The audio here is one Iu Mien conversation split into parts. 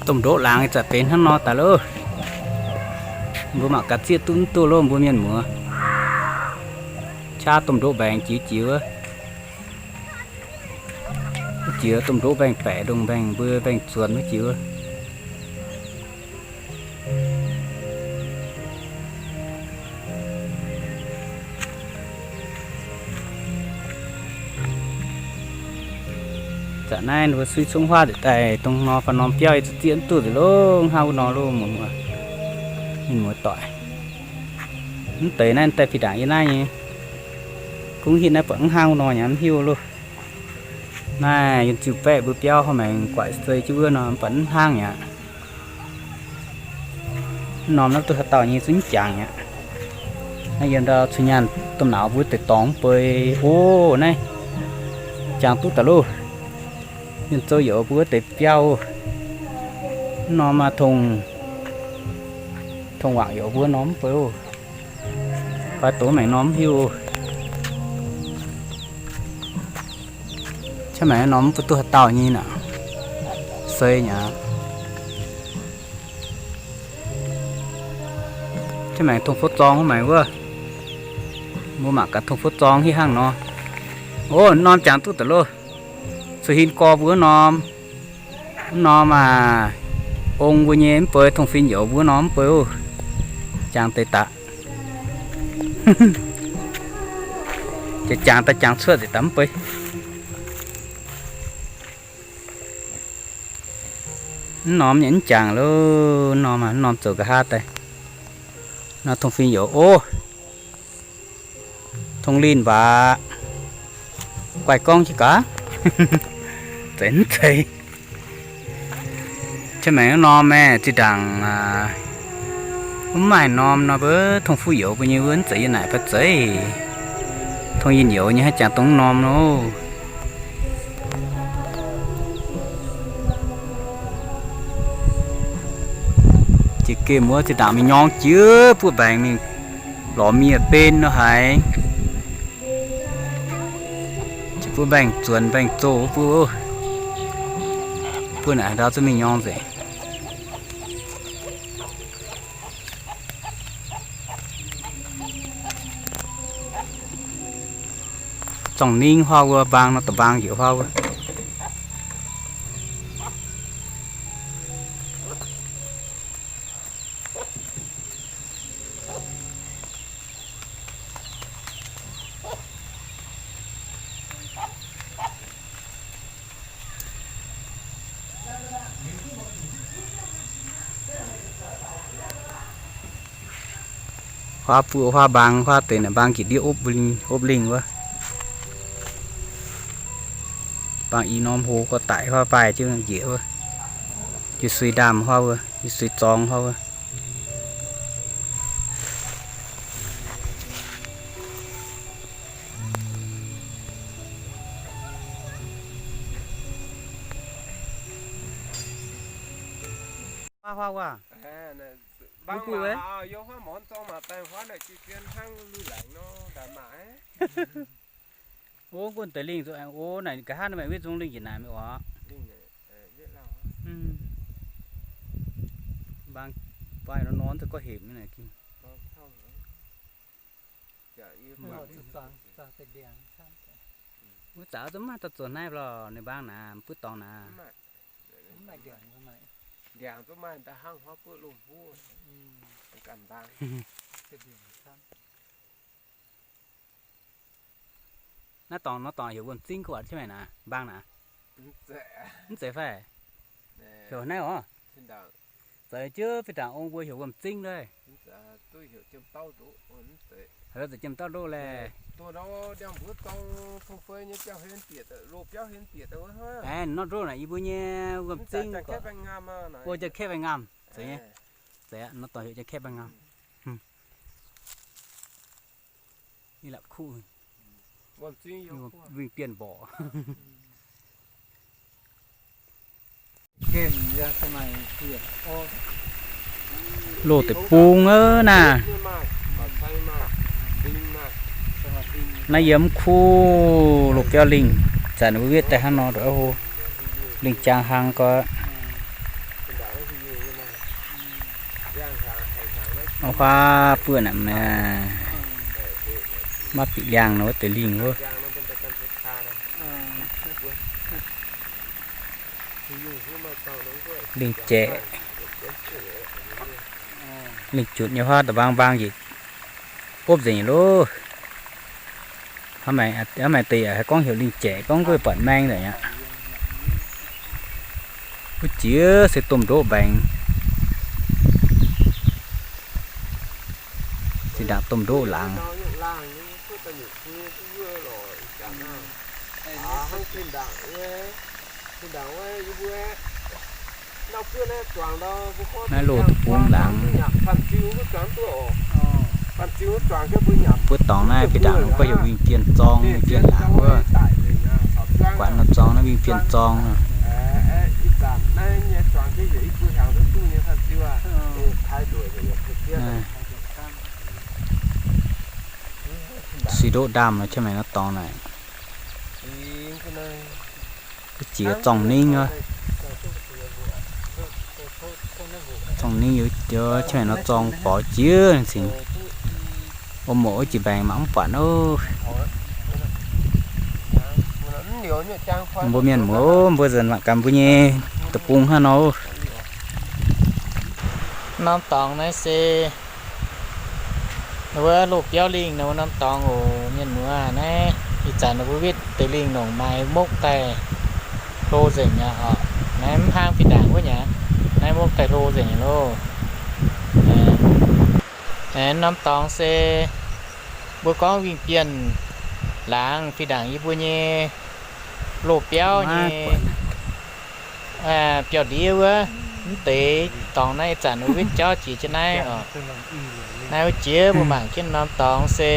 Domh ndoqv laangz za'gengh benx hnangv nor daaih loh. Mbuo mangc gaax zieqv duqv mv duqv loh mbuo mienh muoz. Qaqv domh ndoqv mbaengx jiex jiex wuov. Jiex domh ndoqv mbaengx-baeqc ndongc mbaengx mbuo mbaengx-zuonx wuov jiex wuov. Za'naaiv mbuo suiv congv huaav nzengc daaih dongh nor fai norm biauv yie zuqc zieqv mv duqv nzengc loh, hnangv wuov nor loh muoz, mienh muoz doic. Mv deix naaiv daaih fih ndaangc yie naaiv nyei, kungx hitv naaiv buatc mv hnangv wuov nor nyei mv hiuv loh. Naaiv yienh ziuh baeqv mbuo biauv hnangv maengx guaaic sei jienv wuov nor mv baac mv hnangv aqv. Mv norm naaiv duqv haaix dauh nyei zungv jangx aqv. Naaiv yiem ndau cun nyaanh domh nauz mbuo deix dorngx mv bei oc. Naaiv jangx duqv daaih loh. Mienh zouv youz mbuo wuov deix biauv oc. Mv norm aa, tong, tong wangc youz mbuo norm mv bei oc. Fai doz maengx norm mv hiuv oc. Qaqv maengx norm mv baac duqv haaix dauh nyei naaic. Sei nyei. Qaqv maengx tong fouv zorng wuov maengx wuov. Mbuo mangc gaax tong fouv zorng hiuv hnangv nor. Ov, norm jangx duqv daaih loh. Cou-hin gorx mbuo wuov norm. Mv norm aac, ong mbuo nyei mv bei, tong-fin youz mbuo wuov norm mv bei oc. Jangx deix daaih. Jangx daaih jangx cuotv nzengc daaih mv bei. Mv norm nyei mv jangx loh, mv norm aac, mv norm zoux nqa'haav daaih. Nor tong-fin youz oc. Tong linh waac. Guaih gorngv jienv gaax. Zeiz mv zeiz? Qaqv maengx wuov norm aeqv, zinh ndaangc mv maaih norm nor, mbuo tong fuqv youz mbuo nyei wuov mv zeiz yie naaic fai zeiz? Tong yinh youz nyei hnangv jangx dongh norm nor. Jiex gemh wuov zinh ndaangc mingh nyorng jiex buov mbaengx mingh lorz miev ben nor haiz. Jiex buov mbaengx-zuonx mbaengx-zoh buov, buov naaic ndau zuqc mingh nyorng nzengc. Zorngh ningv huaav wuov, mbaang nor da'mbaang njiec huaav wuov. Huaav buov huaav mbaang, huaav deix naaic mbaang njiec ndiev opv lingh wuov. Mbaang i norm hoz gorx-daic huaav baaih jienv njiec wuov. Yie sui ndaamv huaav wuov, yie sui zorng huaav wuov. Huaav, huaav waac. Ov, nqox deix lingh zuqc aengx ov naaic nqa'haav nor maengx wetv nzung lingh njiec naaic mingh oc. Mbaang, mbaang nor nor za'gengh gorqv-hepc nyei naaic. Wuov zanc zungv maaih dauh zuotc naaiv lorqc, ninh mbaang naaic, mv buov dorngx naaic. Ndiangx zungv maaih nda'hnangv huaav buov lungh huv. Naaiv dorngx nor dorngx heuc wuom-zingv gorqv-waaic jienv maengx naaic, mbaang naaic. Mv zeiz fai? Heuc naaiv oc. Za'gengh jienv fih ndaangc ong mbuo heuc wuom-zingv loh. Heuc za'gengh jiem dauv ndoqv laeh. Aengx nor ndoqv naaic yie mbuo nyei wuom-zingv gorqv. Ov, jaa kaeqv baengh ngamh. Zeiz, nor dorngx heuc jaa kaeqv baengh ngamh. Ih la'kuqv, wingh bienh mborqc. Loz deic-bung aqv naaic. Naaiv yiem kuv loz-biauv lingh, zanc wuov wetv daaih hnangv nor, hlo lingh jaang hlang gorx. Wuov huaav buov naaic, maiv bieqc liangh nor wuov deix lingh wuov. Lingh jaeqc, lingh jutc nyei huaav da'mbaang mbaang njiec opv nzengc loh. Hnangv maaih deix yaac haih gorngv heuc lingh jaeqc, gorngv guei buatc maeng nzengc aqv. Wuov jiex se domh ndoqv mbaengx, zinh ndaangc domh ndoqv laangz. Naaiv loz deic-bung laangz. Buov dorngx naaiv fih ndaangc gorngv heuc Wingh Bienh Zorng, Wingh Bienh laangz wuov. Guatc norm zorng naaiv Wingh Bienh Zorng. Sui ndoqv ndaamv nor, qiex maengx norm dorngx naaic. Jiex zorng ningv wuov. Zorng ningv youz, qiex maengx norm zorng borx jiex cingx. Ov, mouz wuov jiex mbaengx mangc mv buatc ov. Mbuo mienh muoz, mbuo nzunc mangc gaax mbuo nyei deic-bung hnangv nor. Norm dorngx naaiv se wuov loz biauv lingh nor, norm dorngx oc mienh muoz. Naaiv ih zanc ninh mbuo witv deix lingh nongc maaih mokv daaih hlo nzengc aqv oc. Naaiv mv hnangv fih ndaangc wuov nyei. Naaiv mokv daaih hlo nzengc loh. Norm dorngx se mbuo gorngv Wingh Bienh laangz fih ndaangc yie mbuo nyei loz biauv nyei biauv-ndiev wuov. Mv deix dorngx naaiv ih zanc ninh mbuo witv jauv jiex jienv naaiv oc. Naaiv wuov jiex mbuo mangc jienv norm dorngx se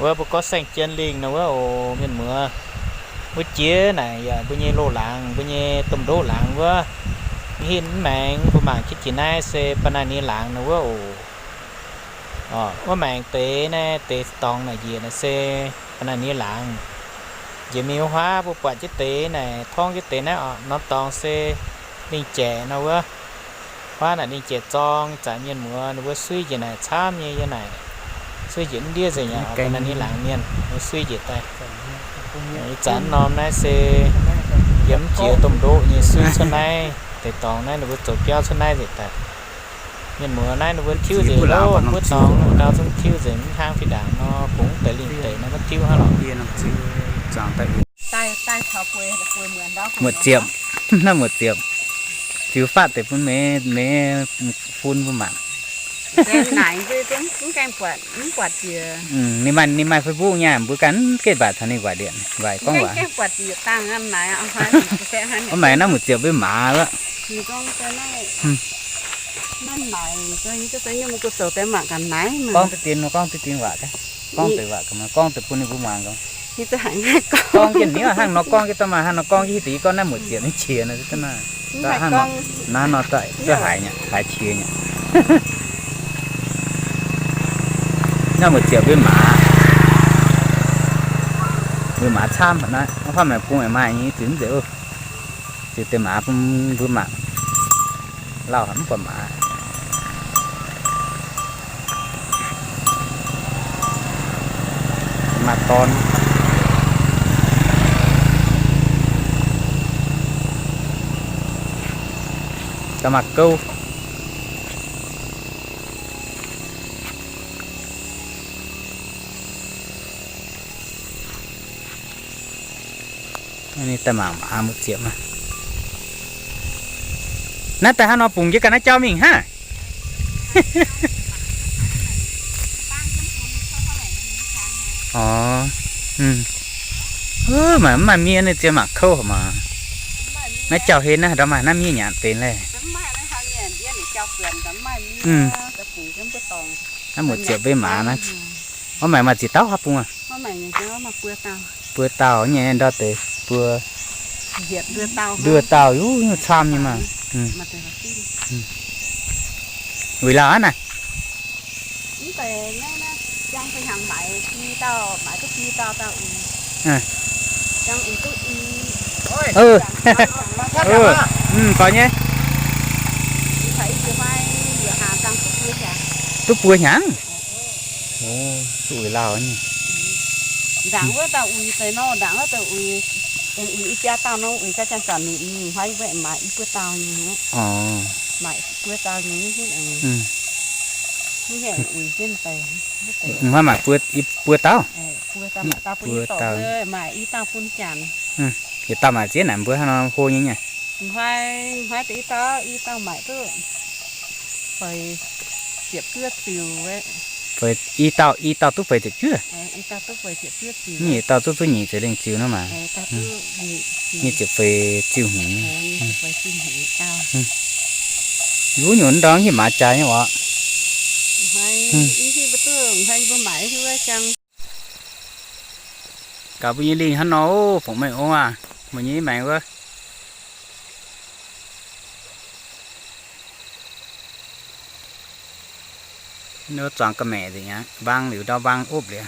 wuov mbuo gorngv saeng-jien lingh nor wuov oc mienh muoz. Wuov jiex naaic yaac mbuo nyei loz laangz, mbuo nyei domh ndoqv laangz wuov. Mv hitv mv maengx mbuo mangc jienv jiex naaiv se ba'naiv ni laangz nor wuov oc. Wuov maengx deix naaiv deix dorngx naaic njiec naaic se ba'naiv ni laangz. Njiec mingh wuov huaav mbuo buatc jienv deix naaic, torngv jienv deix naaiv oc. Norm dorngx se lingh jaeqc nor wuov. Huaav naaic lingh jaeqc zorng, zanc mienh muoz ninh mbuo suiv njiec naaic camv nyei yiem naaic. Suiv njiec ndiev nzengc aqv, ba'naiv ni laangz mienh mbuo suiv njiec daaih. Ih zanc norm naaiv se yiem jiex domh ndoqv nyei suiv cuotv naaiv deix dorngx naaiv, ninh mbuo zoux biauv cuotv naaiv nzengc daaih. Mienh muoz, naaiv ninh mbuo tiuv nzengc loh, mbuo dorngx gau zungv tiuv nzengc, mv hnangv fih ndaangc nor bungx deix lingh deix naaiv maiv tiuv hnangv lorqc. Muoz ziepc, naaiv muoz ziepc, ziux faatv deix bun meih, meih fun mbuo mangc. Ninh maaih, ninh maaih Facebook nyei, mbuo ganh mv gaengh mbatc taux ninh waaic lienc, waaic gorngv waac. Mv maaih naaiv muoz ziepc mbuo maaz wuov. Gorngv deix dien, gorngv deix dien waac, gorngv deix waac, gorngv deix bun ninh mbuo muangx. Gorngv jienv ninh hnangv nor gorngv jienv, da'maaih hnangv nor gorngv jienv, hiuv deix yie gorngv naaiv muoc ziepc nyei qiex nor, naaiv nor, naaiv nor haiz nyei, haiz qiex nyei. Naaiv muoc ziepc mbuo maaz, mbuo maaz camv naaiv, mv baac maaih bung maaih nyei, ziux mv nzengc oc. Ziux deix maaz bun mbuo mangc. Lauh haic mv buatc maaz. Maaz dorn. Ga'maah gouv. Ninh daaih mangc maaz muoz ziepc maah. Naaiv daaih hnangv nor bungx jienv ganh naaiv jauv mingh hnangv. Orc, maaih, mv maaih miev ninh ziouc mangc kouv haic maah. Naaiv jauv-hlen naaiv, ndau maaih naaiv miev nyanc benx laeh. Naaiv muoz ziepc mbuo maaz naaiv. Mv maaih maaih ziex dauh haaix bung aqv? Buo dauh nyei ndau deix buo. Nduoh dauh yuv nyungc camv nyei maah. Weic lauh aqv naaih. Gorx nyei. Duqv buo hnyangx? Duqv uix lauh nyei. Ndaangc wuov dauh uix deix nor, ndaangc wuov dauh uix, uix i biaa dauh nor, uix ga'jang zanc ninh hnoi wuov maaiz i buo dauh nyei. Maaiz buo dauh nyei. Mv haih maaiz buo, i buo dauh? Buo dauh. Maaih i dauh bun janx. Yietc dauh maaiz ziex naaic mbuo hnangv nor hlo nyei nyei. Hnoi, hnoi deix i dauh, i dauh maaiz duqv feix ziepc juov ziux. Feix, i dauh, i dauh duqv feix ziepc juov? Yietc dauh duqv zuqv nyic ziepc lengh ziux nor maah. Nyic ziepc feix ziux hnyingx. Wuov nyungc ndorm hiv maaz jaaix nyei oc. Gaax mbuo nyei lingh hnangv nor, fongc mengh ong aac, mbuo nyei maengx wuov. Nor zuangx ga'maeqc nzengc aqv, mbaang liuz ndau mbaang opv liuz.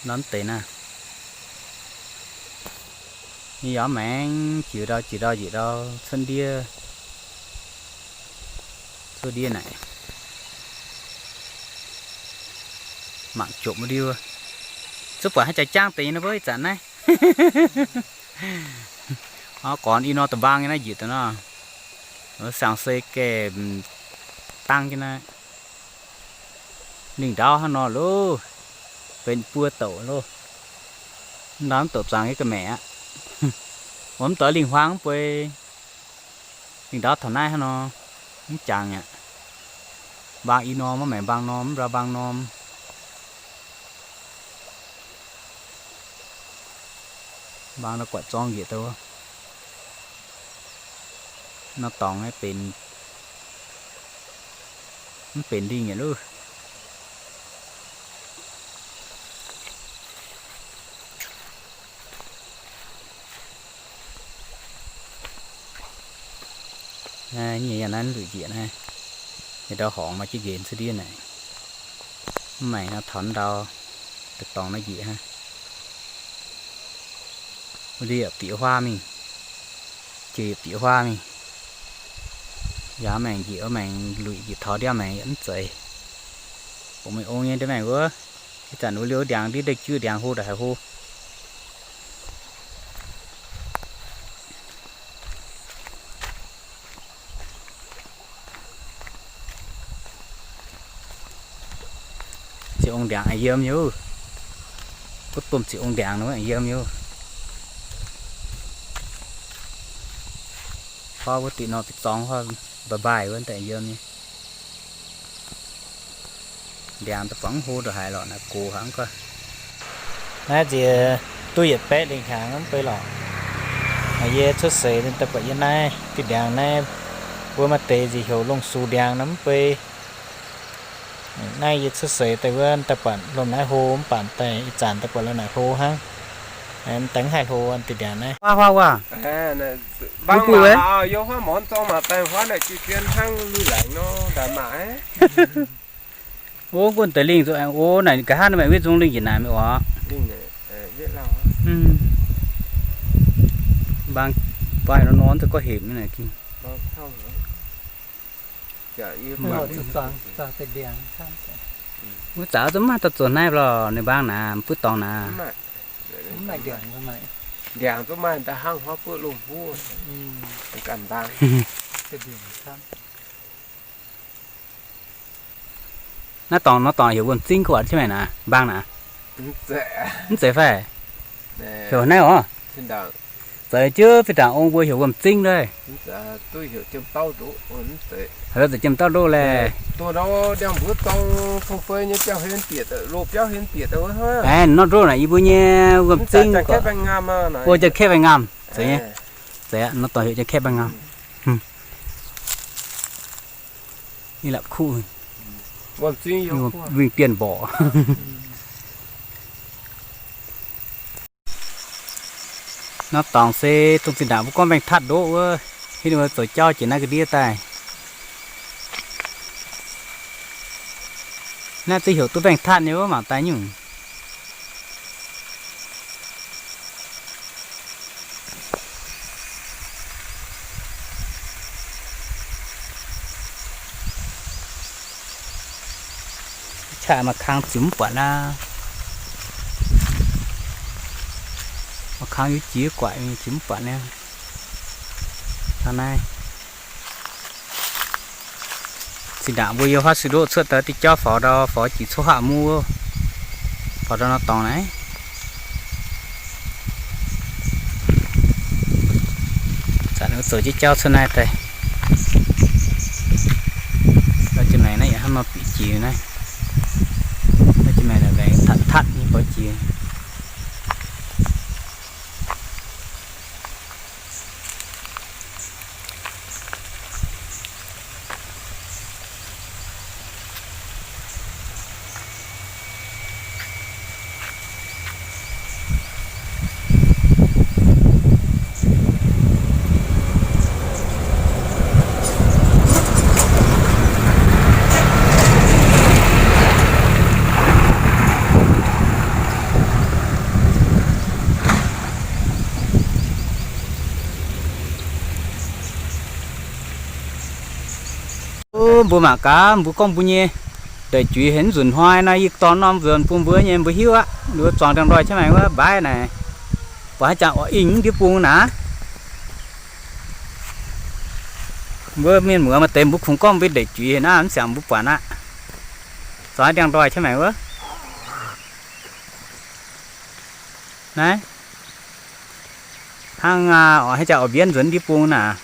Nor mv deix naaiv. Nyei yaac maengx jiex ndau jiex ndau jiex ndau cuotv ndiev. Cuotv ndiev naaic. Mangc jopv mv ndiuv. Zuov buatc haaix jaax jaang deix nyei nor mbuo ih zanc naaiv. Gorngv i nor da'mbaang nyei naaiv njiec daaih nor. Saangc se gaengh dangv jienv naaiv. Lingh ndaauv hnangv nor loh, benx buo douc loh. Mv ndaauv mv douc zuangx nyei ga'maeqc aqv. Mv douc lingh huaang mv bueix. Lingh ndaauv taux naaiv hnangv nor, mv jangx aqv. Mbaang i norm mv maengx mbaang norm, mv ndau mbaang norm. Mbaang nor guatc zorng njiec deix wuov. Nor dorngx naaiv benx, mv benx lingh nyei loh. Naaiv nyei yaac naaiv luic njiec naaiv, nyei ndau horngz maaih jienv nqenx cuotv ndiev naaic. Mv maengx nor taux ndau, deix dorngx naaiv njiec hnangv. Wuov ndiev yaac bieqc huaav mingh, jiex yaac bieqc huaav mingh. Yaac maengx njiec, maengx luic njiec taux ndiev maengx yaac mv zeiz. Bungx mingh ong nyei ndiev maengx wuov, ih zanc wuov liuz ndiangx ndiev ndeic juov ndiangx hlo ndongc haaix hlo. Ziouc ong ndiangx aengx yiem nyei. Wuov domh ziouc ong ndiangx nor aengx yiem nyei. Huaav wuov diqc nor diqc zorngx huaav mbaaih mbaaih wuov daaih yiem nyei. Ndiangx daaih buangv hlo ndongc haaix lorqc, naaiv gox hnangv guov. Naaiv nziex duqv yietc baeqv lingh hnyangx mv bei lorqc. Yie cuotv seix daaih buatc yie naaiv diuh ndiangx naaiv, wuov maaih deix nziex heuc longh sux ndiangx nor mv bei. Naaiv yie cuotv seix daaih wuov daaih buatc lomh naaiv hlo mv baac daaih ih zanc daaih buatc lomh naaiv hlo hnangv. Daaih mv haih hlo diuh ndiangx naaiv. Huaav huaav wuov. Ov, nqoh deix lingh zuqc aengx ov naaic, nqa'haav nor maengx wetv nzung lingh njiec naaic mingh oc. Mbaang, mbaang nor nor za'gengh gorngv hepc nyei naaic. Wuov zanc zuqc mv maaih daaih zuqc naaiv lorqc, ninh mbaang naaic, mv buov dorngx naaic. Ndiangx zuqc maaih daaih hnangv hopv buoqv lungh huv. Naaiv dorngx nor dorngx heuc wuom-zingv gu'nguaaic jienv maengx naaic, mbaang naaic. Mv zeiz fai? Heuc naaiv oc. Zeiz jienv fih ndaangc ong mbuo heuc wuom-zingv nduov. Heuc zeiz jiem dauv ndoqv laeh. Aeqv, nor ndoqv naaic yie mbuo nyei wuom-zingv, o, Janx-Kaeqv Baengh Ngamh. Zeiz, nor dorngx heuc Janx-Kaeqv Baengh Ngamh. Ih lap kuv, wingh bienh mborqc. Nor dorngx se dongh zinh ndaangc mbuo gorngv mbaengx-tatv ndoqv wuov, hitv ninh mbuo zoux jauv jiex naaiv ga'ndiev daaih. Naaiv duqv heuc duqv mbaengx-tatv nyei wuov mangc daaih nyungc. Daaih maaih kang ziux mv buatc aqv. Maaih kang yaac jiex guaaic, ziux mv buatc niaa. Hnangv naaiv. Zinh ndaangc mbuo yiem huaav sui ndoqv cuotv daaih diuh jauv faaux ndau, faaux jiex coqv haav mv, faaux ndau nor dorngx naaiv. Zanc mbuo zoux jienv jauv cuotv naaiv daaih. Jiex maengc naaiv yaac hnangv nor bieqc jiex naaiv. Jiex maengc naaic maengx tatv tatv nyei borv jiex. Mbuo mangc gaax, mbuo gorngv mbuo nyei ndeic juiz heuc nzunc hnoi nor, yie dorh norm nzuonx bun mbuo nyei, mbuo hiuv aqv. Mbuo zuangx ndiangx-ndoih jienv maengx wuov mbaaiv naaic, buatc haaix jangx oix ing mv ndiev bung naaic. Mbuo mienh muoz maaih deix mbuo kungx gorngv mbuo ndeic juiz heuc naaiv, mv siangx mbuo buatc aqv. Zuangx ndiangx-ndoih jienv maengx wuov. Naaiv hnangv oix haaix jangx oix mbienv nzuonx ndiev bung naaic.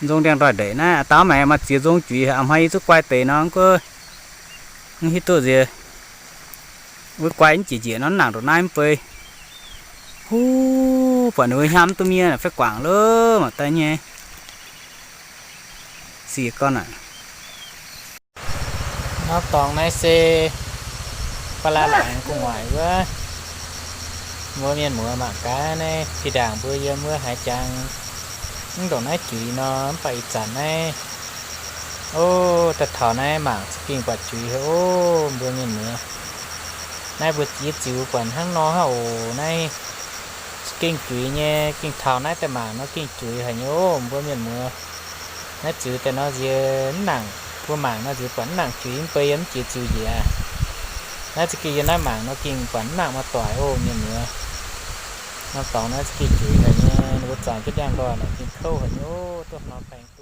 Nzong ndiangx-ndoih ndeic naaiv, dauh maengx maaih ziex nzong juiz, a'hnoi yie zuqc guai deix nor, mv gunv mv hiuv duqv nziex. Wuov guai mv jiex njiec nor, nangc ndongc naaiv mv bei. Huv, buatc ninh mbuo hnyangx mv duqv miev fai guangc lo, mangc daaih nyei. Siec gorn aqv. Norm dorngx naaiv se ba'laqc laangz gu'nguaaic wuov. Mbuo mienh muoz mangc gaax naaiv, zinh ndaangc mbuo yiem wuov haaix jangx mv ndongc naaiv juiz nor, mv baac ih zanc naaiv, o, daaih taux naaiv mangc za'gengh buatc juiz haic o, mbuo mienh muoz. Naaiv mbuo ziex ziux buatc hnangv nor hnangv oc. Naaiv za'gengh juiz nyei, gengh taux naaiv daaih mangc nor gengh juiz haic nyei o, mbuo mienh muoz. Naaiv ziux daaih nor nziex mv nangc, mbuo mangc nor nziex buatc mv nangc juiz mv bei yiem mv jiex ziux njiec. Naaiv za'gengh yiem naaiv mangc nor gengh buatc mv nangc maaih doic o, mienh muoz. Norm dorngx naaiv za'gengh juiz haic nyei, ninh mbuo zuangx jienv ndiangx-ndoih naaic gengh kouv haic nyei o, duqv nor baengx.